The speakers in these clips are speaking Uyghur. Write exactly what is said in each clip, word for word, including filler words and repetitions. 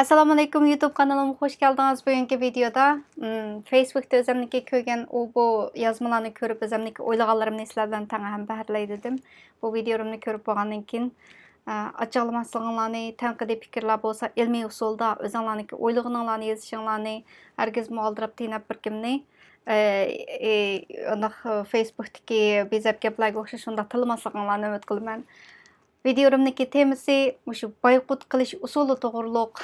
ئەسسالامۇئەلەيكۇم، يۇتۇب قانىلىمغا خوش كەلدىڭىز. بۈگۈنكى ۋىدېيودا، ئم، فېيسبۇكتا ئۆزۈمنىڭكى كۆرگەن ئۇ بۇ يازمىلارنى كۆرۈپ، ئۆزۈمنىڭكى ئويلىغانلىرىمنى سىلەر بىلەن تەڭ ھەمبەھىرلەي دېدىم. بۇ ۋىدېيولىرىمنى كۆرۈپ بولغاندىن كېيىن، ئە، ئاچچىقلىماسلىقىڭلارنى، تەنقىدىي پىكىرلەر بولسا ئىلمىي ئۇسۇلدا ئۆزۈڭلارنىڭكى ئويلىغىنىڭلارنى يېزىشىڭلارنى، ھەرگىزمۇ ئالدىراپ تېنەپ بىر كىمنى، ئە، ئى، ئانداق فېيسبۇكتىكى بىزەپ گەپلەرگە ئوخشاش شۇنداق تىللىماسلىقىڭلارنى ئۈمىد قىلىمەن. ۋىدېيولىرىمنىڭكى تېمىسى مۇشۇ بايقۇت قىلىش ئۇسۇلى توغرۇلۇق.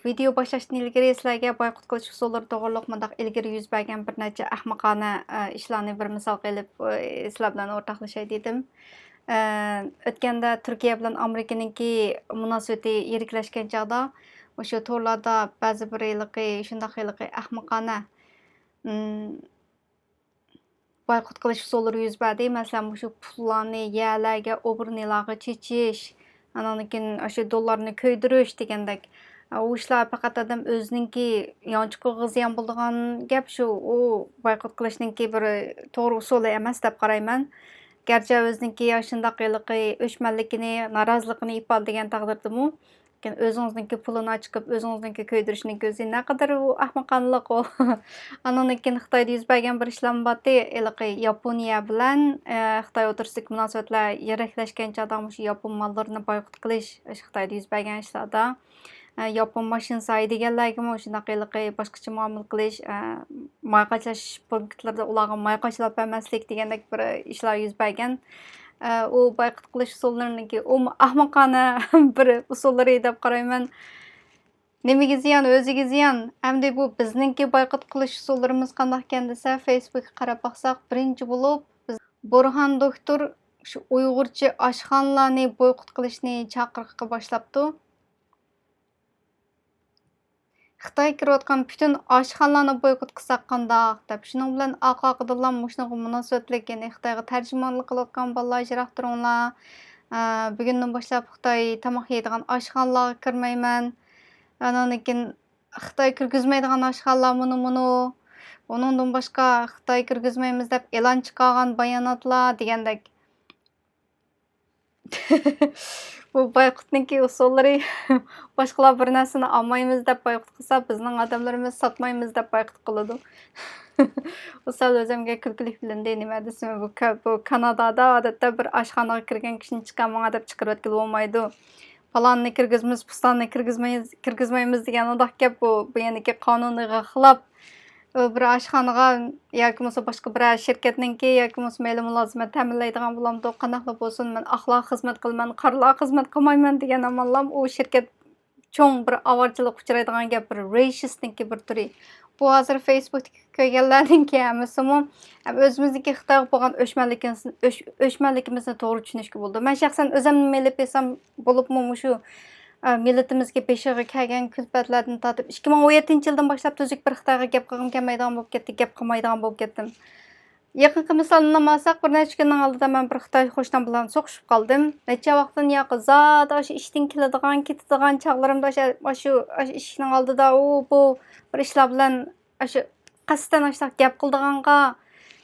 ۋىدېيو باشلاشتىن ئىلگىرى سىلەرگە بايقۇت قىلىش ئۇسۇللىرى توغرۇلۇق مۇنداق ئىلگىرى يۈز بەرگەن بىر نەچچە ئەخمىقانە، ئە، ئىشلارنى بىر مىسالغا ئېلىپ، ئە، سىلەر بىلەن ئورتاقلىشاي دېدىم. ئە، ئۆتكەندە تۈركىيە بىلەن ئامېرىكىنىڭكى مۇناسىۋىتى يىرىكلەشكەن چاغدا، مۇشۇ تورلاردا بەزى بىر ھېلىقى، شۇنداق ھېلىقى ئەخمىقانە، ئىم، بايقۇت قىلىش ئۇسۇللىرى يۈز بەردى. مەسىلەن، مۇشۇ پۇللارنى يەرلەرگە، ئوبورنىلارغا چېچىش، ئاناندىن كېيىن ئاشۇ دوللارنى كۆيدۈرۈش دېگەندەك. ئۇ ئىشلار پەقەت ئادەم ئۆزىنىڭكى يانچۇقىغا زىيان بولىدىغان گەپ شۇ. ئۇ بايقۇت قىلىشنىڭكى بىر توغرا ئۇسۇلى ئەمەس دەپ قارايمەن. گەرچە ئۆزىنىڭكى ئاشۇنداق ھېلىقى ئۆچمەنلىكىنى، نارازىلىقىنى ئىپادىلىگەن تەقدىردىمۇ، لېكىن ئۆزىڭىزنىڭكى پۇلىنى چىقىپ، ئۆزىڭىزنىڭكى كۆيدۈرۈشنىڭكى ئۆزى نەقەدەر ئۇ ئەخمىقانىلىق ئۇ. ئانىڭدىن كېيىن خىتايدا يۈز بەرگەن بىر ئىشلارمۇ بارتتى. ھېلىقى ياپونىيە بىلەن، ئە، خىتاي ئوتتۇرىسىدىكى مۇناسىۋەتلەر يىرىكلەشكەن چاغدا مۇشۇ ياپون ماللىرىنى بايقۇت قىلىش، ئاشۇ خىتايدا يۈز بەرگەن ئىشلاردا، ئە، ياپون ماشىنىسى ھەيدىگەنلەرگىمۇ شۇنداق ھېلىقى باشقىچە مۇئامىلە قىلىش، ئە، ماي قاچىلاش پونكىتلىرىدا ئۇلارغا ماي قاچىلاپ بەرمەسلىك دېگەندەك بىر ئىشلار يۈز بەرگەن. ئە، ئۇ بايقۇت قىلىش ئۇسۇللىرىنىڭكى ئۇمۇ ئەخمىقانە بىر ئۇسۇللىرى دەپ قارايمەن. نېمىگە زىيان، ئۆزىگە زىيان. ئەمدى بۇ بىزنىڭكى بايقۇت قىلىش ئۇسۇللىرىمىز قانداقكەن دېسە، فېيسبۇكقا قاراپ باقساق، بىرىنچى بولۇپ بىز بۇرھان دوكتور شۇ ئۇيغۇرچە ئاشخانىلارنى بايقۇت قىلىشنى چاقىرىققا باشلاپتۇ. خىتاي كىرىۋاتقان پۈتۈن ئاشخانىلارنى بايقۇت قىلساق قانداق دەپ، شۇنىڭ بىلەن ئارقا-ئارقىدىنلا مۇشۇنىڭغا مۇناسىۋەتلىك، يەنى خىتايغا تەرجىمانلىق قىلىۋاتقان بالىلار يىراق تۇرۇڭلار. ئە، بۈگۈندىن باشلاپ خىتاي تاماق يەيدىغان ئاشخانىلارغا كىرمەيمەن. ئاناندىن كېيىن خىتاي كىرگۈزمەيدىغان ئاشخانىلار مۇنۇ، مۇنۇ. ئۇنىڭدىن باشقا خىتاي كىرگۈزمەيمىز دەپ ئېلان چىقارغان باياناتلار دېگەندەك. بۇ بايقۇتنىڭكى ئۇسۇللىرى، باشقىلار بىر نەرسىنى ئالمايمىز دەپ بايقۇت قىلسا، بىزنىڭ ئادەملىرىمىز ساتمايمىز دەپ بايقۇت قىلىدۇ. بۇ سەل ئۆزۈمگە كۈلكىلىك بىلىندى. نېمە دېسىمۇ، بۇ كە-، بۇ كانادادا ئادەتتە بىر ئاشخانىغا كىرگەن كىشىنى چىقار ماڭا دەپ چىقىرىۋەتكىلى بولمايدۇ. پالاننى كىرگۈزمىسە، پۇستاننى كىرگۈزمەيمىز، كىرگۈزمەيمىز دېگەن ئۇنداق گەپ بۇ. بۇ يەنىكى قانۇنغا خىلاپ. ئۇ بىر ئاشخانىغا ياكى بولمىسا باشقا بىرەر شىركەتنىڭكى ياكى بولمىسا مەيلى مۇلازىمەت تەمىنلەيدىغان بولامدۇ، قانداقلا بولسۇن، مەن ئاقلارغا خىزمەت قىلىمەن، قارىلارغا خىزمەت قىلمايمەن دېگەن ئاماللام ئۇ شىركەت چوڭ بىر ئاۋارىچىلىققا ئۇچرايدىغان گەپ، بىر رېشىستنىڭكى بىر تۈرى. بۇ ھازىر فېيسبۇكتىكى كۆرگەنلەرنىڭكى ھەممىسىمۇ، ھەم ئۆزىمىزنىڭكى خىتايغا بولغان ئۆچمەنلىكىمىزنى، ئۆچ-، ئۆچمەنلىكىمىزنى توغرا چۈشىنىشكە بولىدۇ. مەن شەخسەن ئۆزۈمنى ئېلىپ ئېيتسام، بولۇپمۇ مۇشۇ، ئە، مىللىتىمىزگە بېشىغا كەلگەن كۈلپەتلەردىن تارتىپ، ئىككى مىڭ ئون يەتتىنچى يىلدىن باشلاپ تۈزۈك بىر خىتايغا گەپ قىلغۇم كەلمەيدىغان بولۇپ كەتتى، گەپ قىلمايدىغان بولۇپ كەتتىم. يېقىنقى مىسالنى ئالساق، بىر نەچچە كۈننىڭ ئالدىدا مەن بىر خىتاي قوشنام بىلەن سوقۇشۇپ قالدىم. نەچچە ۋاقىتتىن ياقى زادى ئاشۇ ئىشتىن كېلىدىغان، كېتىدىغان چاغلىرىمدا ئاشۇ، ئاشۇ، ئاشۇ ئىشىكنىڭ ئالدىدا ئۇ، بۇ بىر ئىشلار بىلەن ئاشۇ قەستەن ئاشۇنداق گەپ قىلىدىغانغا،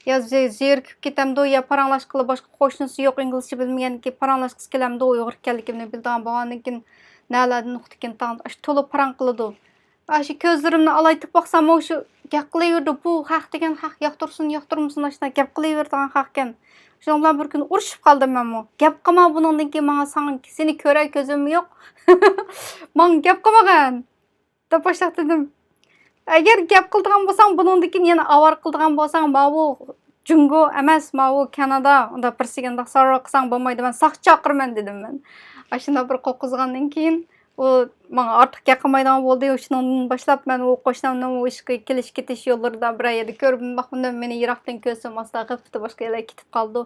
يا زې-، زېرىكىپ كېتەمدۇ، يا پاراڭلاشقىلى باشقا قوشنىسى يوق، ئىنگلىزچە بىلمىگەنكى پاراڭلاشقۇسى كېلەمدۇ، ئۇيغۇر ئىكەنلىكىمنى بىلىدىغان بولغاندىن كېيىن، نەلەردىن ئۇقتىكىن تاڭ، ئاشۇ تولا پاراڭ قىلىدۇ. ئاشۇ كۆزلىرىمنى ئالايتىپ باقساممۇ، شۇ گەپ قىلىۋېرىدۇ. بۇ خەق دېگەن خەق، ياقتۇرسۇن، ياقتۇرمىسۇن، ئاشۇنداق گەپ قىلىۋېرىدىغان خەقكەن. شۇنىڭ بىلەن بىر كۈنى ئۇرۇشۇپ قالدىم مەنمۇ. گەپ قىلما بۇنىڭدىن كېيىن ماڭا، ساڭا، سېنى كۆرەر كۆزۈم يوق. ماڭا گەپ قىلمىغىن دەپ باشلاپ دېدىم. ئەگەر گەپ قىلىدىغان بولساڭ، بۇنىڭدىن كېيىن يەنە ئاۋارە قىلىدىغان بولساڭ، ماۋۇ جۇڭگو ئەمەس، ماۋۇ كانادا، ئۇنداق بىرسىگە ئۇنداق سوراق قىلساڭ بولمايدۇ، مەن ساقچى چاقىرىمەن دېدىم مەن. ئاشۇنداق بىر قورقۇزغاندىن كېيىن، ئۇ ماڭا ئارتۇق گەپ قىلمايدىغان بولدى. شۇنىڭدىن باشلاپ مەن ئۇ قوشنامنىڭ ئۇ ئىشقا كېلىش-كېتىش يوللىرىدا بىرەر يەردە كۆرۈپمۇ باقمىدىم. مېنى يىراقتىن كۆرسىمۇ ئاستا غىپپىدە باشقا يەرلەرگە كېتىپ قالىدۇ.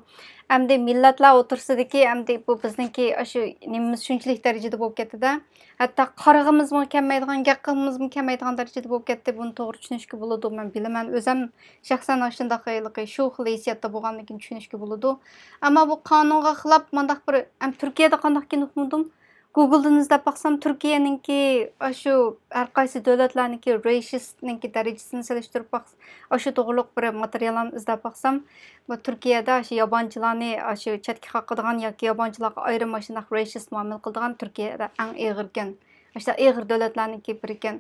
ئەمدى مىللەتلەر ئوتتۇرىسىدىكى، ئەمدى بۇ بىزنىڭكى ئاشۇ نېمىمىز شۇنچىلىك دەرىجىدە بولۇپ كەتتى-دە. ھەتتا قارىغىمىزمۇ كەلمەيدىغان، گەپ قىلغىمىزمۇ كەلمەيدىغان دەرىجىدە بولۇپ كەتتى. بۇنى توغرا چۈشىنىشكە بولىدۇ. مەن بىلىمەن، ئۆزەم شەخسەن ئاشۇنداق ھېلىقى شۇ خىل ھېسسىياتتا بولغاندىن كېيىن چۈشىنىشكە بولىدۇ. ئەمما بۇ قانۇنغا خىلاپ مانداق بىر، ئەم، تۈركىيەدە قانداقكىن ئۇقمىدىم. گوگلدىن ئىزدەپ باقسام، تۈركىيەنىڭكى ئاشۇ ھەر قايسى دۆلەتلەرنىڭكى رېشىستنىڭكى دەرىجىسىنى سېلىشتۇرۇپ باق-، ئاشۇ توغرۇلۇق بىر ماتېرىياللارنى ئىزدەپ باقسام، بۇ تۈركىيەدە ئاشۇ يابانچىلارنى، ئاشۇ چەتكە قاقىدىغان ياكى يابانچىلارغا ئايرىم ئاشۇنداق رېشىست مۇئامىلە قىلىدىغان تۈركىيەدە ئەڭ ئېغىركەن. ئاشۇنداق ئېغىر دۆلەتلەرنىڭكى بىرىكەن.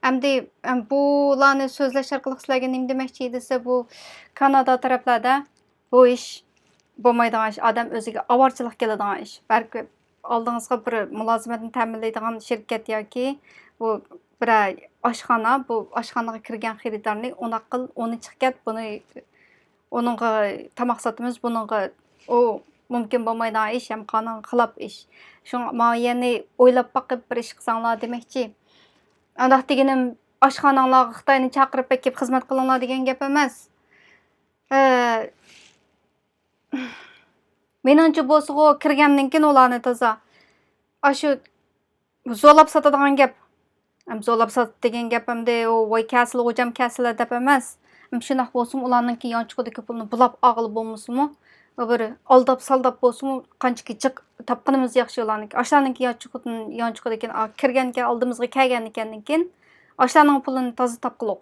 ئەمدى، ئەم، بۇلارنى سۆزلەش ئارقىلىق سىلەرگە نېمە دېمەكچى دېسە، بۇ كانادا تەرەپلەردە بۇ ئىش بولمايدىغان ئىش، ئادەم ئۆزىگە ئاۋارىچىلىق كېلىدىغان ئىش. بەلكى ئالدىڭىزغا بىر مۇلازىمەتنى تەمىنلەيدىغان شىركەت ياكى بۇ بىرەر ئاشخانا، بۇ ئاشخانىغا كىرگەن خېرىدارنى ئۇنداق قىل، ئۇنى چىق كەت، بۇنى، ئۇنىڭغا تاماق ساتىمىز، بۇنىڭغا ئۇ مۇمكىن بولمايدىغان ئىش ھەم قانۇنغا خىلاپ ئىش. شۇڭا ماۋۇ يەرنى ئويلاپ باقىپ بىر ئىش قىلساڭلار دېمەكچى. ئانداق دېگىنىم ئاشخاناڭلارغا خىتاينى چاقىرىپ ئەكىپ خىزمەت قىلىڭلار دېگەن گەپ ئەمەس. ئە، مېنىڭچە بولسىغۇ كىرگەندىن كېيىن ئۇلارنى تازا ئاشۇ زورلاپ ساتىدىغان گەپ. ھەم زورلاپ سات دېگەن گەپ ئەمدى ئۇ ۋاي كەسىلى غوجام كەسىلى دەپ ئەمەس. ھەم شۇنداق بولسىمۇ ئۇلارنىڭكى يانچۇقىدىكى پۇلنى بۇلاپ ئالغىلى بولمىسىمۇ، بىر ئالداپ سالداپ بولسىمۇ قانچىكى جىق تاپقىنىمىز ياخشى ئۇلارنىڭكى. ئاشۇلارنىڭكى يانچۇقىدىن، يانچۇقىدىكىنى ئا-، كىرگەنكەن ئالدىمىزغا كەلگەنىكەندىن كېيىن ئاشۇلارنىڭ پۇلىنى تازا تاپقىلىق.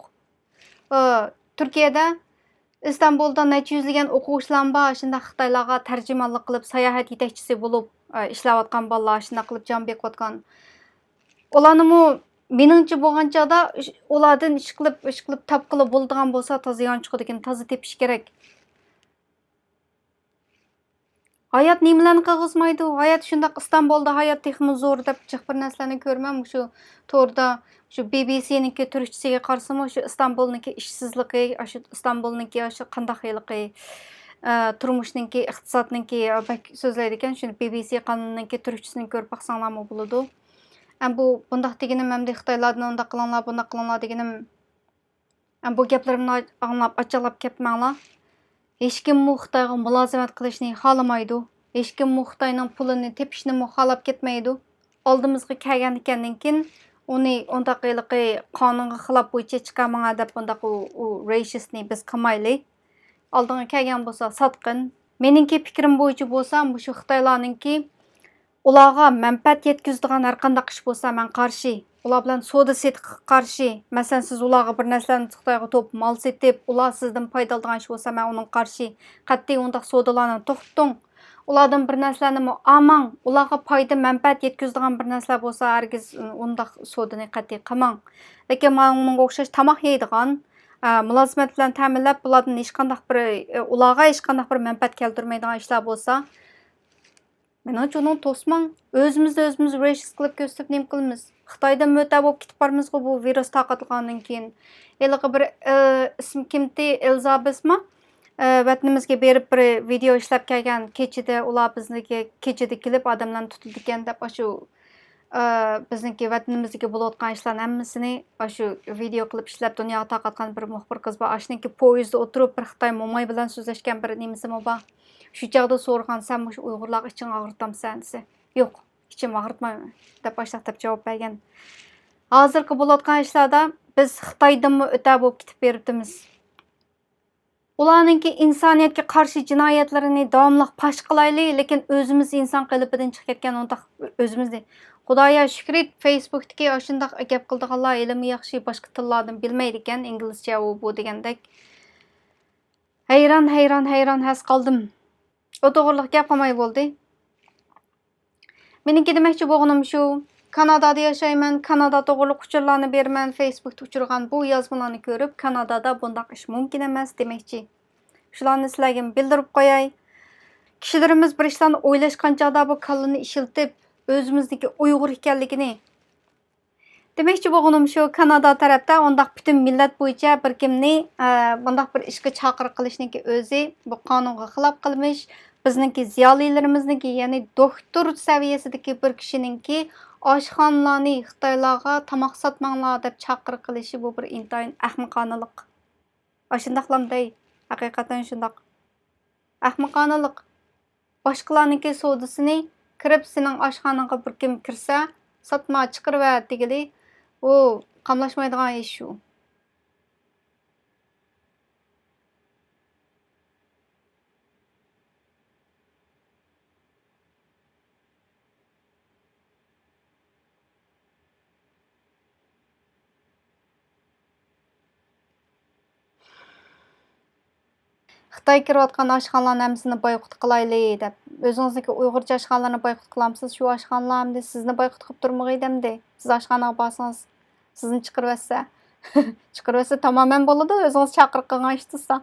ئا، تۈركىيەدە ئىستانبۇلدا نەچچە يۈزلىگەن ئوقۇغۇچىلارمۇ بار، شۇنداق خىتايلارغا تەرجىمانلىق قىلىپ، ساياھەت يېتەكچىسى بولۇپ، ئا، ئىشلەۋاتقان بالىلار، شۇنداق قىلىپ جان بېقىۋاتقان. ئۇلارنىمۇ مېنىڭچە بولغان چاغدا ئۇش-، ئۇلاردىن ئىشقىلىپ، ئىشقىلىپ تاپقىلى بولىدىغان بولسا، تازا يانچۇقىدىكىنى تازا تېپىش كېرەك. ھايات نېمىلەرنى قىلغۇزمايدۇ؟ ھايات شۇنداق، ئىستانبۇلدا ھايات تېخىمۇ زور دەپ جىق بىر نەرسىلەرنى كۆرىمەن. مۇشۇ توردا، شۇ بى بى سىنىڭكى تۈركچىسىگە قارىسىمۇ، شۇ ئىستانبۇلنىڭكى ئىشسىزلىقى، ئاشۇ ئىستانبۇلنىڭكى ئاشۇ قانداق ھېلىقى، ئە، تۇرمۇشنىڭكى، ئىقتىسادنىڭكى بەك سۆزلەيدىكەن. شۇنى بى بى سى قانىلىنىڭكى تۈركچىسىنى كۆرۈپ باقساڭلارمۇ بولىدۇ. ئەم، بۇ، بۇنداق دېگىنىم ئەمدى خىتايلاردىن ئۇنداق قىلىڭلار، بۇنداق قىلىڭلار دېگىنىم، ئەم، بۇ گەپلىرىمنى ئاڭلاپ ئاچچىقلاپ كەتمەڭلار. ھېچكىممۇ خىتايغا مۇلازىمەت قىلىشنى خالىمايدۇ. ھېچكىممۇ خىتاينىڭ پۇلىنى تېپىشنىمۇ خالاپ كەتمەيدۇ. ئالدىمىزغا كەلگەندىكەندىن كېيىن، ئۇنى ئۇنداق ھېلىقى قانۇنغا خىلاپ بويىچە چىقارماڭا دەپ ئۇنداق ئۇ، ئۇ رېسىستنى بىز قىلمايلى. ئالدىڭغا كەلگەن بولسا ساتقىن. مېنىڭكى پىكرىم بويىچە بولسا، مۇشۇ خىتايلارنىڭكى ئۇلارغا مەنپەئەت يەتكۈزىدىغان ھەرقانداق ئىش بولسا، مەن قارشى. ئۇلار بىلەن سودا سېتىققا قارشى. مەسىلەن، سىز ئۇلارغا بىر نەرسىلەرنى خىتايغا توپ مال سېتىپ، ئۇلار سىزدىن پايدا ئالىدىغان ئىش بولسا، مەن ئۇنىڭغا قارشى. قەتئىي ئۇنداق سودىلارنى توختىتىڭ. ئۇلاردىن بىر نەرسىلەرنىمۇ ئالماڭ. ئۇلارغا پايدا، مەنپەئەت يەتكۈزىدىغان بىر نەرسىلەر بولسا، ھەرگىز ئۇنداق سودىنى قەتئىي قىلماڭ. لېكىن مانا ئۇنىڭغا ئوخشاش تاماق يەيدىغان، ئە، مۇلازىمەت بىلەن تەمىنلەپ، بۇلاردىن ھېچقانداق بىر، ئە، ئۇلارغا ھېچقانداق بىر مەنپەئەت كەلتۈرمەيدىغان ئىشلار بولسا، مېنىڭچە ئۇنى توسماڭ. ئۆزىمىزنى ئۆزىمىز رېسىست قىلىپ كۆرسىتىپ نېمە قىلىمىز؟ خىتايدىن مۆتە بولۇپ كېتىپ بارىمىزغۇ بۇ ۋىرۇس تارقاتىلغاندىن كېيىن. ھېلىقى بىر، ئە، ئىسمى كىمتى، ئېلزابېسمۇ؟ ئە، ۋەتىنىمىزگە بېرىپ بىر ۋىدېئو ئىشلەپ كەلگەن، كېچىدە ئۇلار بىزنىڭكى كېچىدە كېلىپ ئادەملەرنى تۇتىدىكەن دەپ ئاشۇ، ئە، بىزنىڭكى ۋەتىنىمىزدىكى بولۇۋاتقان ئىشلارنىڭ ھەممىسىنى ئاشۇ ۋىدېئو قىلىپ ئىشلەپ دۇنياغا تارقاتقان بىر مۇخبىر قىز بار. ئاشۇنىڭكى پويىزدا ئولتۇرۇپ بىر خىتاي موماي بىلەن سۆزلەشكەن بىر نېمىسىمۇ بار. شۇ چاغدا سورىغان، سەن مۇشۇ ئۇيغۇرلارغا ئىچىڭ ئاغرىتامسەن دېسە، يوق، ئىچىم ئاغرىتمايمەن دەپ ئاشۇنداق دەپ جاۋاب بەرگەن. ھازىرقى بولۇۋاتقان ئىشلاردا بىز خىتايدىنمۇ ئۆتە بولۇپ كېتىپ بېرىپتىمىز. ئۇلارنىڭكى ئىنسانىيەتكە قارشى جىنايەتلىرىنى داۋاملىق پاش قىلايلى، لېكىن ئۆزىمىز ئىنسان قېلىپىدىن چىقىپ كەتكەن ئۇنداق ئۆزىمىزنى. خۇدايا شۈكرى، فېيسبۇكتىكى ئاشۇنداق گەپ قىلىدىغانلار ھېلىمۇ ياخشى باشقا تىللاردىن بىلمەيدىكەن، ئىنگلىزچە ئۇ بۇ دېگەندەك. ھەيران، ھەيران، ھەيران ھەس قالدىم. ئۇ توغرىلىق گەپ قىلماي بولدى. مېنىڭكى دېمەكچى بولغىنىم شۇ، كانادادا ياشايمەن، كانادا توغرىلىق ئۇچۇرلارنى بېرىمەن، فېيسبۇكتا ئۇچرىغان بۇ يازمىلارنى كۆرۈپ، كانادادا بۇنداق ئىش مۇمكىن ئەمەس دېمەكچى. شۇلارنى سىلەرگىمۇ بىلدۈرۈپ قوياي. كىشىلىرىمىز بىر ئىشلارنى ئويلاشقان چاغدا بۇ كاللىنى ئىشلىتىپ، ئۆزىمىزنىڭكى ئۇيغۇر ئىكەنلىكىنى، دېمەكچى بولغىنىم شۇ، كانادا تەرەپتە ئۇنداق پۈتۈن مىللەت بويىچە بىر كىمنى، ئە، بۇنداق بىر ئىشقا چاقىرىق قىلىشنىڭكى ئۆزى، بۇ قانۇنغا خىلاپ قىلمىش. بىزنىڭكى زىيالىيلىرىمىزنىڭكى، يەنى دوكتور سەۋىيەسىدىكى بىر كىشىنىڭكى ئاشخانىلارنى خىتايلارغا تاماق ساتماڭلار دەپ چاقىرىق قىلىشى، بۇ بىر ئىنتايىن ئەخمىقانىلىق. ئاشۇنداقلام دەي، ھەقىقەتەن شۇنداق. ئەخمىقانىلىق. باشقىلارنىڭكى سودىسىنى كىرىپ، سېنىڭ ئاشخاناڭغا بىر كىم كىرسە، ساتما، چىقىرىۋەت دېگىلى، ئۇ قاملاشمايدىغان ئىش ئۇ. خىتاي كىرىۋاتقان ئاشخانىلارنىڭ ھەممىسىنى بايقۇت قىلايلى دەپ. ئۆزىڭىزنىڭكى ئۇيغۇرچە ئاشخانىلارنى بايقۇت قىلامسىز؟ شۇ ئاشخانىلار ئەمدى سىزنى بايقۇت قىلىپ تۇرمىغىيدى ئەمدى. سىز ئاشخانىغا بارسىڭىز، سىزنى چىقىرىۋەتسە. چىقىرىۋەتسە تامامەن بولىدۇ، ئۆزىڭىز چاقىرىق قىلغان ئىش تۇتسا.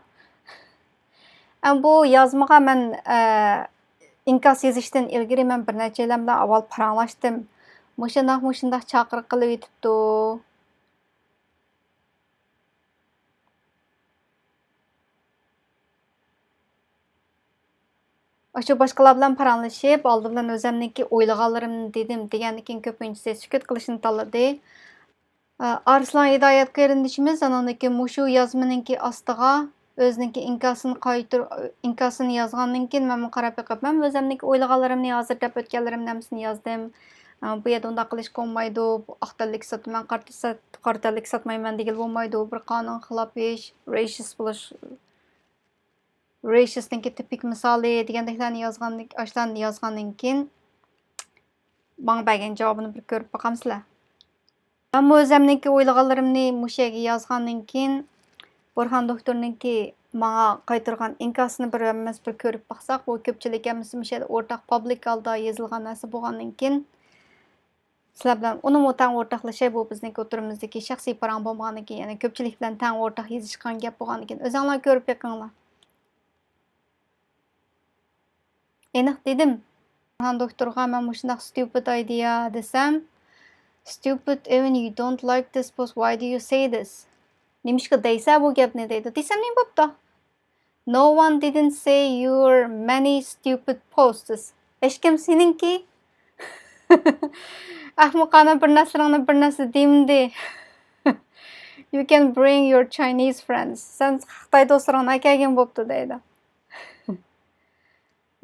ئە، بۇ يازمىغا مەن، ئە، ئىنكاس يېزىشتىن ئىلگىرى مەن بىر نەچچەيلەن بىلەن ئاۋۋال پاراڭلاشتىم. مۇشۇنداق، مۇشۇنداق چاقىرىق قىلىۋېتىپتۇ. ئاشۇ باشقىلار بىلەن پاراڭلىشىپ، ئالدى بىلەن ئۆزەمنىڭكى ئويلىغانلىرىمنى دېدىم، دېگەندىن كېيىن كۆپىنچىسى سۈكۈت قىلىشنى تاللىدى. ئا، ئارسلان ھىدايەت قېرىندىشىمىز ئانىڭدىن كېيىن مۇشۇ يازمىنىڭكى ئاستىغا ئۆزىنىڭكى ئىنكاسىنى قايتۇر-، ئىنكاسىنى يازغاندىن كېيىن، مەنمۇ قاراپ بېقىپ، مەن ئۆزەمنىڭكى ئويلىغانلىرىمنى، ھازىر دەپ ئۆتكەنلىرىمنى ھەممىسىنى يازدىم. ئا، بۇ يەردە ئۇنداق قىلىشقا بولمايدۇ، بۇ ئاق تەنلىك ساتىمەن، قارا تەس-، قارا تەنلىك ساتمايمەن دېگىلى بولمايدۇ، بىر قانۇنغا خىلاپ ئىش، رېسىست بولۇش، رېسىستنىڭكى تىپىك مىسالى دېگەندەكلەرنى يازغاندىن، ئاشۇلارنى يازغاندىن كېيىن، ماڭا بەرگەن جاۋابىنى بىر كۆرۈپ باقامسىلەر. مەنمۇ ئۆزەمنىڭكى ئويلىغانلىرىمنى مۇشۇ يەرگە يازغاندىن كېيىن، بۇرھان دوكتورنىڭكى ماڭا قايتۇرغان ئىنكاسىنى بىر ھەممىمىز بىر كۆرۈپ باقساق، بۇ كۆپچىلىك ھەممىسى مۇشۇ يەردە ئورتاق پابلىك ھالدا يېزىلغان نەرسە بولغاندىن كېيىن، سىلەر بىلەن ئۇنىمۇ تەڭ ئورتاقلىشاي، بۇ بىزنىڭكى ئوتتۇرىمىزدىكى شەخسىي پاراڭ بولمىغاندىن كېيىن، يەنى كۆپچىلىك بىلەن تەڭ ئورتاق يېزىشقان گەپ بولغاندىن كېيىن، ئۆزۈڭلار كۆرۈپ بېقىڭلار. ئېنىق دېدىم. بۇرھان دوكتورغا مەن مۇشۇنداق stupid idea دېسەم، stupid، even you don't like this post, why do you say this؟ نېمىشقا دەيسە بۇ گەپنى دەيدۇ. دېسەم نېمە بوپتۇ؟ No one didn't say your many stupid posts. ھېچكىم سېنىڭكى ئەخمىقانە بىر نەرسىلىرىڭنى بىر نەرسە دېمىدى. You can bring your Chinese friends. سەن خىتاي دوستلىرىڭنى ئەكەلگىن بوپتۇ دەيدۇ.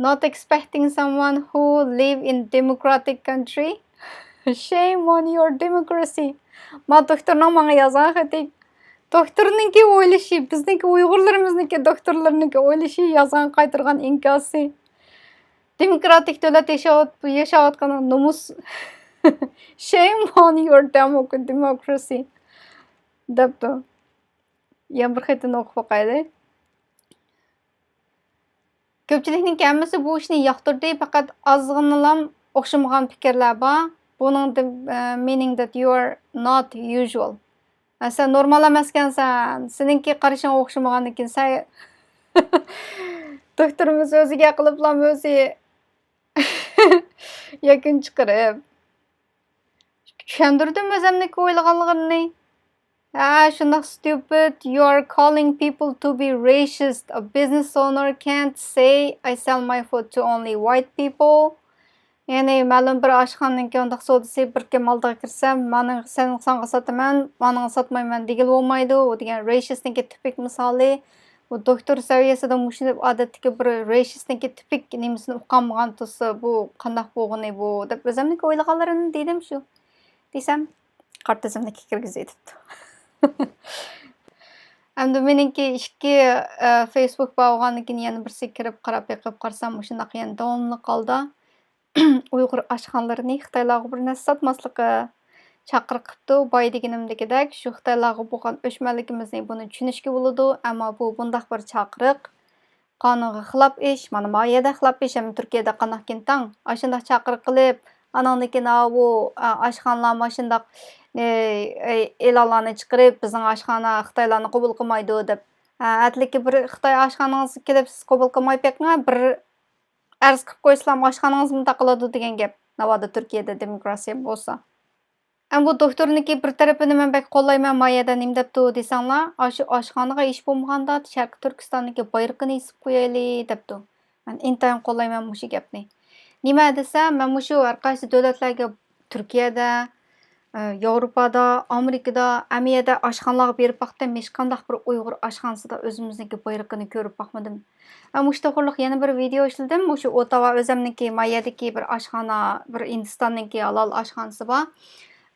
Not expecting someone who live in democratic country. Shame on your democracy. ما دوكتورنىڭ ماڭا يازغان خېتى. دوكتورنىڭكى ئويلىشى، بىزنىڭكى ئۇيغۇرلىرىمىزنىڭكى دوكتورلىرىنىڭكى ئويلىشى، يازغان، قايتۇرغان ئىنكاسى. دېموكراتىك دۆلەت ياشاۋات-، ياشاۋاتقان نومۇس. Shame on your democ-, democracy. دەپتۇ. يەنە بىر خېتىنى ئوقۇپ باقايلى. كۆپچىلىكنىڭ ھەممىسى بۇ ئىشنى ياقتۇردى، پەقەت ئازغىنىلام ئوخشىمىغان پىكىرلەر بار. بۇنىڭ the, uh, meaning that you are not usual. ھە، سەن نورمال ئەمەسكەنسەن، سېنىڭكى قارىشىڭ ئوخشىمىغاندىكىن، سەن دوكتورىمىز ئۆزىگە قىلىپلا ئۆزى يەكۈن چىقىرىپ. چۈشەندۈردۈم ئۆزەمنىڭكى ئويلىغانلىقىنى. ھە، شۇنداق stupid. You are calling people to be racist. A business owner can't say, "I sell my food to only white people." يەنى مەلۇم بىر ئاشخانىنىڭكى ئۇنداق سودىسى بىر كىم ئالدىغا كىرسە، مانا سەن، ساڭا ساتىمەن، مانىڭغا ساتمايمەن دېگىلى بولمايدۇ. ئۇ دېگەن رېسىستنىڭكى تىپىك مىسالى. بۇ دوكتور سەۋىيەسىدە مۇشۇ ئادەتتىكى بىر رېسىستنىڭكى تىپىك نېمىسىنى ئۇقالمىغان تۇرسا، بۇ قانداق بولغىنى بۇ دەپ ئۆزۈمنىڭكى ئويلىغانلىرىمنى دېدىم شۇ. دېسەم، قارا تىزىملىككە كىرگۈزۈۋېتىپتۇ. ئەمدى مېنىڭكى ئىككى، ئە، فېيسبۇك بار بولغاندىن كېيىن يەنە بىرسىگە كىرىپ قاراپ بېقىپ قارىسام، مۇشۇنداق يەنە داۋاملىق ھالدا ئۇيغۇر ئاشخانىلىرىنى خىتايلارغا بىر نەرسە ساتماسلىققا چاقىرىق قىپتۇ. بايا دېگىنىمدىكىدەك، شۇ خىتايلارغا بولغان ئۆچمەنلىكىمىزنى بۇنى چۈشىنىشكە بولىدۇ، ئەمما بۇ بۇنداق بىر چاقىرىق. قانۇنغا خىلاپ ئىش، مانا ما يەردە خىلاپ ئىش، ھەم تۈركىيەدە قانداقكىن تاڭ. ئاشۇنداق چاقىرىق قىلىپ، ئانىڭدىن كېيىن ئاۋۇ، ئا، ئاشخانىلار ماشۇنداق، ئې، ئې، ئېلانلارنى چىقىرىپ، بىزنىڭ ئاشخانا خىتايلارنى قوبۇل قىلمايدۇ دەپ. ھە، ئەتىلىكى بىر خىتاي ئاشخانىڭىزغا كېلىپ، سىز قوبۇل قىلماي بېقىڭ، بىر ئەرز قىلىپ قويسىلا ئاشخانىڭىزمۇ تاقىلىدۇ دېگەن گەپ. ناۋادا تۈركىيەدە دېموكراتىيە بولسا. ئەمما بۇ دوكتورنىڭكى بىر تەرىپىنى مەن بەك قوللايمەن، ما يەردە نېمە دەپتۇ دېسەڭلار، ئاشۇ ئاشخانىغا ھېچ بولمىغاندا شەرقىي تۈركىستاندىكى بايرىقىنى ئېسىپ قويايلى دەپتۇ. مەن ئىنتايىن قوللايمەن مۇشۇ گەپنى. نېمە دېسە، مەن مۇشۇ ھەر قايسى دۆلەتلەرگە، تۈركىيەدە، ئە، ياۋروپادا، ئامېرىكىدا، ھەممە يەردە ئاشخانىلارغا بېرىپ باقتىم، ھېچقانداق بىر ئۇيغۇر ئاشخانىسىدا ئۆزىمىزنىڭكى بايرىقىنى كۆرۈپ باقمىدىم. ھە، مۇشۇ توغرۇلۇق يەنە بىر ۋىدېئو ئىشلىدىم. مۇشۇ ئوتاۋا ئۆزەمنىڭكى ما يەردىكى بىر ئاشخانا، بىر ھىندىستاننىڭكى ھالال ئاشخانىسى بار.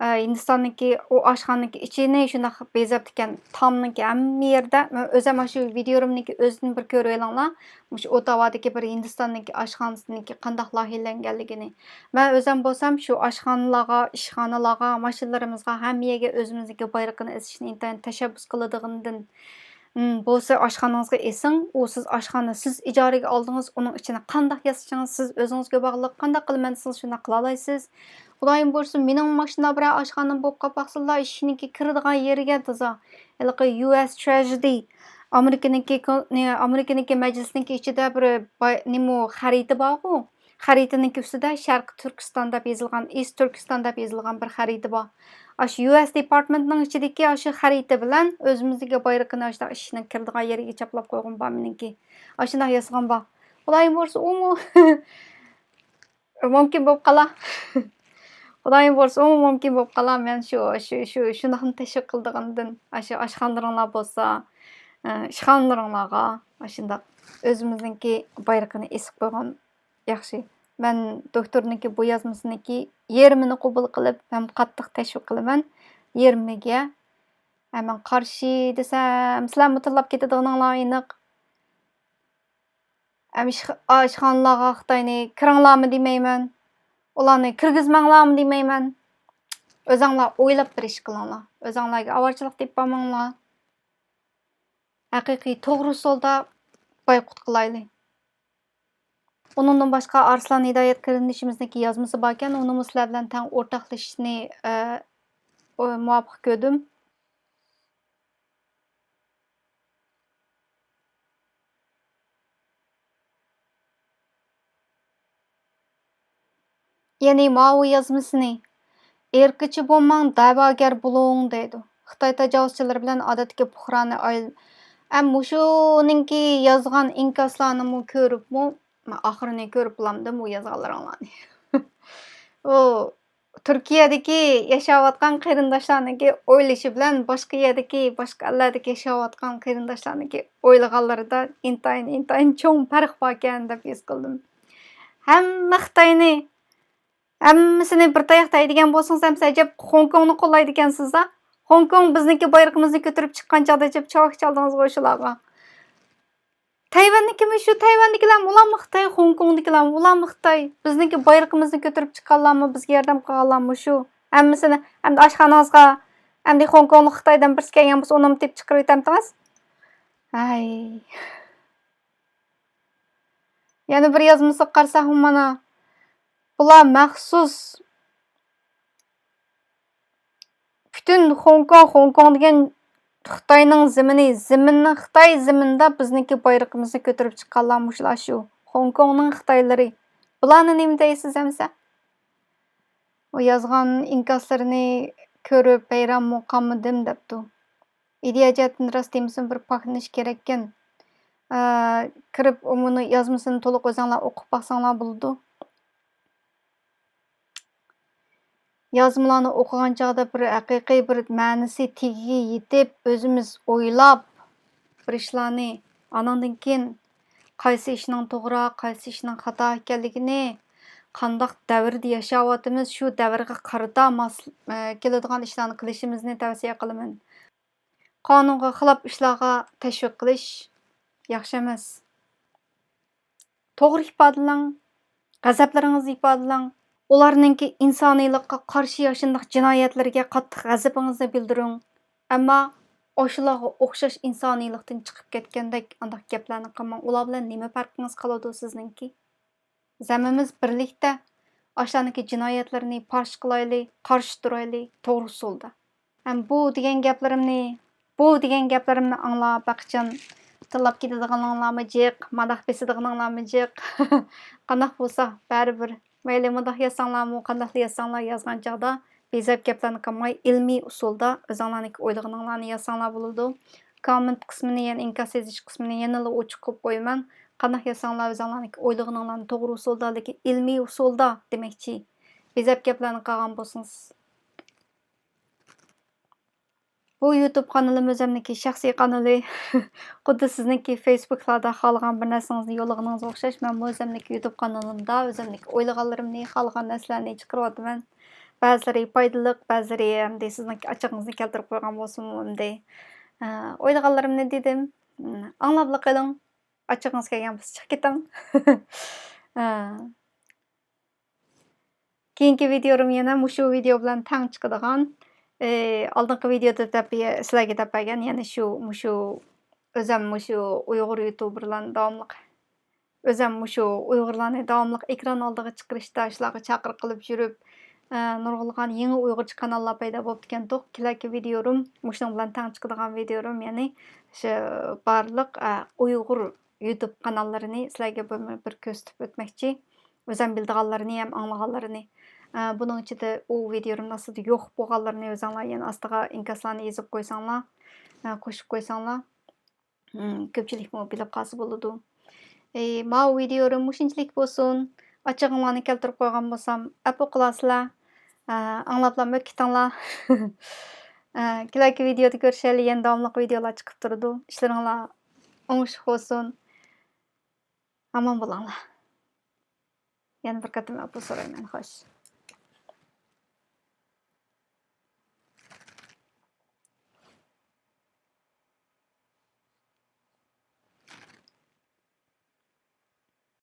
ئە، ھىندىستاننىڭكى ئۇ ئاشخانىنىڭكى ئىچىنى شۇنداق بېزەپتىكەن، تامنىڭكى ھەممە يېرىدە. مەن ئۆزەم ئاشۇ ۋىدېئولىرىمنىڭكى ئۆزىدىن بىر كۆرۈۋېلىڭلار. مۇشۇ ئوتاۋادىكى بىر ھىندىستاننىڭكى ئاشخانىسىنىڭكى قانداق لايىھەلەنگەنلىكىنى. مەن ئۆزەم بولسام شۇ ئاشخانىلارغا، ئىشخانىلارغا، ماشىنىلىرىمىزغا، ھەممە يەرگە ئۆزىمىزنىڭكى بايرىقىنى ئېسىشنى ئىنتايىن تەشەببۇس قىلىدىغىنىدىن ھىم، بولسا ئاشخانىڭىزغا ئېسىڭ، ئۇ سىز ئاشخانا سىز ئىجارىگە ئالدىڭىز، ئۇنىڭ ئىچىنى قانداق ياسىشىڭىز سىز ئۆزىڭىزگە باغلىق، قانداق قىلىمەن دېسىڭىز شۇنداق قىلالايسىز. خۇدايىم بۇيرۇسا مېنىڭ ماشۇنداق بىرەر ئاشخانىم بولۇپ قاپاقسىنلا، ئىشىكنىڭكى كىرىدىغان يېرىگە تازا. ھېلىقى يۇ ئېس ترېژىرى، ئامېرىكىنىڭكى كون-، نې-، ئامېرىكىنىڭكى مەجلىسىنىڭكى ئىچىدە بىر باي-، نېمە ئۇ خەرىتە بارغۇ، خەرىتىنىڭكى ئۈستىدە شەرقىي تۈركىستان دەپ يېزىلغان، ئىست تۈركىستان دەپ يېزىلغان بىر خەرىتە بار. ئاشۇ يۇ ئېس دېپارتمېنتنىڭ ئىچىدىكى ئاشۇ خەرىتە بىلەن ئۆزىمىزنىڭكى بايرىقىنى ئاشۇنداق ئىشىكنىڭ كىرىدىغان يېرىگە چاپلاپ قويغىنىم بار مېنىڭكى. ئاشۇنداق ياسىغان بار. خۇدايىم بۇيرۇسا ئۇمۇ مۇمكىن بولۇپ قالا. خۇدايىم بۇيرۇسا ئۇمۇ مۇمكىن بولۇپ قالا. مەن شۇ، شۇ، شۇ، شۇنداقنى تەشۋىق قىلىدىغاندىن، ئاشۇ ئاشخانىلىرىڭلار بولسا، ئە، ئىشخانىلىرىڭلارغا ئاشۇنداق ئۆزىمىزنىڭكى بايرىقىنى ئېسىپ قويغان ياخشى. مەن دوكتورنىڭكى بۇ يازمىسىنىڭكى يېرىمىنى قوبۇل قىلىپ ھەم قاتتىق تەشۋىق قىلىمەن. يېرىمىگە، ھە، مەن قارشى دېسەم، سىلەرمۇ تىللاپ كېتىدىغىنىڭلار ئېنىق. ھەم ئىش-، ئاشخانىلارغا خىتاينى كىرىڭلارمۇ دېمەيمەن، ئۇلارنى كىرگۈزمەڭلارمۇ دېمەيمەن. ئۆزەڭلار ئويلاپ بىر ئىش قىلىڭلار. ئۆزەڭلارگە ئاۋارىچىلىق دەپ بارماڭلار. ھەقىقىي توغرا ئۇسۇلدا بايقۇت قىلايلى. ئۇنىڭدىن باشقا ئارسلان ھىدايەت قېرىندىشىمىزنىڭكى يازمىسى باركەن، ئۇنىمۇ سىلەر بىلەن تەڭ ئورتاقلىشىشنى، ئە، ئۇ، مۇۋاپىق كۆردۈم. يەنى ماۋۇ يازمىسىنى، «ئىرقچى بولماڭ، دەۋاگەر بولۇڭ» دەيدۇ. خىتاي تاجاۋۇزچىلىرى بىلەن ئادەتتىكى پۇقرانى ئايل-، ئەم، مۇشۇنىڭكى يازغان ئىنكاسلارنىمۇ كۆرۈپمۇ، ئاخىرىنى كۆرۈپ بولامدىم ئۇ يازغانلىرىڭلارنى. ئۇ تۈركىيەدىكى ياشاۋاتقان قېرىنداشلارنىڭكى ئويلىشى بىلەن باشقا يەردىكى، باشقا ئەللەردىكى ياشاۋاتقان قېرىنداشلارنىڭكى ئويلىغانلىرىدا ئىنتايىن، ئىنتايىن چوڭ پەرق باركەن دەپ ھېس قىلدىم. ھەممە خىتاينى، ھەممىسىنى بىر تاياق دەيدىغان بولسىڭىز، ئەمىسە ئەجەب خوڭكوڭنى قوللايدىكەنسىز-دە. خوڭكوڭ بىزنىڭكى بايرىقىمىزنى كۆتۈرۈپ چىققان چاغدا ئەجەب چاۋاك چالدىڭىزغۇ شۇلارغا. تەيۋەندىكىمۇ شۇ، تەيۋەندىكىلەرمۇ ئۇلارمۇ خىتاي، خوڭكوڭدىكىلەرمۇ ئۇلارمۇ خىتاي. بىزنىڭكى بايرىقىمىزنى كۆتۈرۈپ چىققانلارمۇ، بىزگە ياردەم قىلغانلارمۇ شۇ. ھەممىسىنى، ئەمدى ئاشخانىڭىزغا، ئەمدى خوڭكوڭلۇق خىتايدىن بىرسى كەلگەن بولسا، ئۇنىمۇ تېپىپ چىقىرىۋېتەمتىڭىز؟ ھەي. يەنە بىر يازمىسىغا قارىساقمۇ مانا، بۇلار مەخسۇس پۈتۈن خوڭكوڭ، خوڭكوڭ دېگەن خىتاينىڭ زېمىنى، زېمىننىڭ، خىتاي زېمىنىدا بىزنىڭكى بايرىقىمىزنى كۆتۈرۈپ چىققانلار مۇشۇلار شۇ. خوڭكوڭنىڭ خىتايلىرى. بۇلارنى نېمە دەيسىز ئەمىسە؟ ئۇ يازغان ئىنكاسلىرىنى كۆرۈپ ھەيرانمۇ قالمىدىم دەپتۇ. ئىدىيە جەھەتتىن راست دېمىسىمۇ بىر پاكلىنىش كېرەككەن. ئە، كىرىپ ئۇمۇنى يازمىسىنى تولۇق ئۆزۈڭلار ئوقۇپ باقساڭلار بولىدۇ. يازمىلارنى ئوقۇغان چاغدا بىر ھەقىقىي بىر مەنىسى تېگىگە يېتىپ، ئۆزىمىز ئويلاپ بىر ئىشلارنى، ئانىڭدىن كېيىن قايسى ئىشنىڭ توغرا، قايسى ئىشنىڭ خاتا ئىكەنلىكىنى، قانداق دەۋردە ياشاۋاتىمىز، شۇ دەۋرگە قارىتا ماس-، ئە، كېلىدىغان ئىشلارنى قىلىشىمىزنى تەۋسىيە قىلىمەن. قانۇنغا خىلاپ ئىشلارغا تەشۋىق قىلىش ياخشى ئەمەس. توغرا ئىپادىلەڭ، غەزەپلىرىڭىزنى ئىپادىلەڭ. ئۇلارنىڭكى ئىنسانىيلىققا قارشى ئاشۇنداق جىنايەتلىرىگە قاتتىق غەزىپىڭىزنى بىلدۈرۈڭ. ئەمما ئاشۇلارغا ئوخشاش ئىنسانىيلىقتىن چىقىپ كەتكەندەك ئانداق گەپلەرنى قىلماڭ. ئۇلار بىلەن نېمە پەرقىڭىز قالىدۇ سىزنىڭكى؟ ھەممىمىز بىرلىكتە ئاشۇلارنىڭكى جىنايەتلىرىنى پاش قىلايلى، قارشى تۇرايلى، توغرا ئۇسۇلدا. ھەم بۇ دېگەن گەپلىرىمنى، بۇ دېگەن گەپلىرىمنى ئاڭلاپ بەقىچان تىللاپ كېتىدىغىنىڭلارمۇ جىق، ماداق بېسىدىغىنىڭلارمۇ جىق. قانداق بولسا بەرىبىر. مەيلى مۇنداق يازساڭلارمۇ، قانداقلا يازساڭلار، يازغان چاغدا بېزەپ گەپلەرنى قىلماي، ئىلمىي ئۇسۇلدا ئۆزۈڭلارنىڭكى ئويلىغىنىڭلارنى يازساڭلار بولىدۇ. كوممېنت قىسمىنى، يەنى ئىنكاس يېزىش قىسمىنى يەنىلا ئوچۇق قىلىپ قويىمەن. قانداق يازساڭلار، ئۆزۈڭلارنىڭكى ئويلىغىنىڭلارنى توغرا ئۇسۇلدا، لېكىن ئىلمىي ئۇسۇلدا دېمەكچى. بېزەپ گەپلەرنى قىلغان بولسىڭىز. بۇ يۇتۇب قانىلىم ئۆزۈمنىڭكى شەخسىي قانىلى. خۇددى سىزنىڭكى فېيسبۇكلاردا خالىغان بىر نەرسىڭىزنى يوللىغىنىڭىزغا ئوخشاش، مەنمۇ ئۆزۈمنىڭكى يۇتۇب قانىلىمدا ئۆزۈمنىڭكى ئويلىغانلىرىمنى، خالىغان نەرسىلەرنى چىقىرىۋاتىمەن. بەزىلىرى پايدىلىق، بەزىلىرى ئەمدى سىزنىڭكى ئاچچىقىڭىزنى كەلتۈرۈپ قويغان بولسىمۇ ئەمدى، ئە، ئويلىغانلىرىمنى دېدىم. ئاڭلاپلا قېلىڭ. ئاچچىقىڭىز كەلگەن بولسا چىقىپ كېتىڭ. ئە. كېيىنكى ۋىدىيولىرىم يەنە مۇشۇ ۋىدىيو بىلەن تەڭ چىقىدىغان. ئى، ئالدىنقى ۋىدىيودا دەپ، سىلەرگە دەپ بەرگەن، يەنە شۇ، مۇشۇ ئۆزەم مۇشۇ ئۇيغۇر يۇتۇبېرلارنى داۋاملىق، ئۆزەم مۇشۇ ئۇيغۇرلارنى داۋاملىق ئېكران ئالدىغا چىقىرىشتا، شۇلارغا چاقىرىق قىلىپ يۈرۈپ، ئە، نۇرغۇنلىغان يېڭى ئۇيغۇرچە قاناللار پەيدا بوپتىكەنتۇق. كېلەركى ۋىدىيورۇم، مۇشۇنىڭ بىلەن تەڭ چىقىدىغان ۋىدىيورۇم، يەنى شۇ بارلىق، ئە، ئۇيغۇر يۇتۇب قاناللىرىنى سىلەرگە بىرمۇ بىر كۆرسىتىپ ئۆتمەكچى. ئۆزەم بىلىدىغانلىرىنى ھەم ئاڭلىغانلىرىنى. ئە، بۇنىڭ ئىچىدە ئۇ ۋىدىيورۇمنىڭ ئاستىدا يوق بولغانلىرىنى ئۆزۈڭلار يەنە ئاستىغا ئىنكاسلارنى يېزىپ قويساڭلار، ئە، قوشۇپ قويساڭلار، ئىم، كۆپچىلىكمۇ بىلىپ قالسا بولىدۇ. ئى، ماۋۇ ۋىدىيورۇم مۇشۇنچىلىك بولسۇن. ئاچچىقىڭلارنى كەلتۈرۈپ قويغان بولسام، ئەپۇ قىلارسىلەر. ئە، ئاڭلاپلا ئۆتۈپ كېتىڭلار. ئە، كېلەركى ۋىدىيودا كۆرۈشەيلى، يەنە داۋاملىق ۋىدىيولار چىقىپ تۇرىدۇ. ئىشلىرىڭلار ئوڭۇشلۇق بولسۇن. ئامان بولۇڭلار. يەنە بىر قېتىم ئەپۇ سورايمەن، خوش.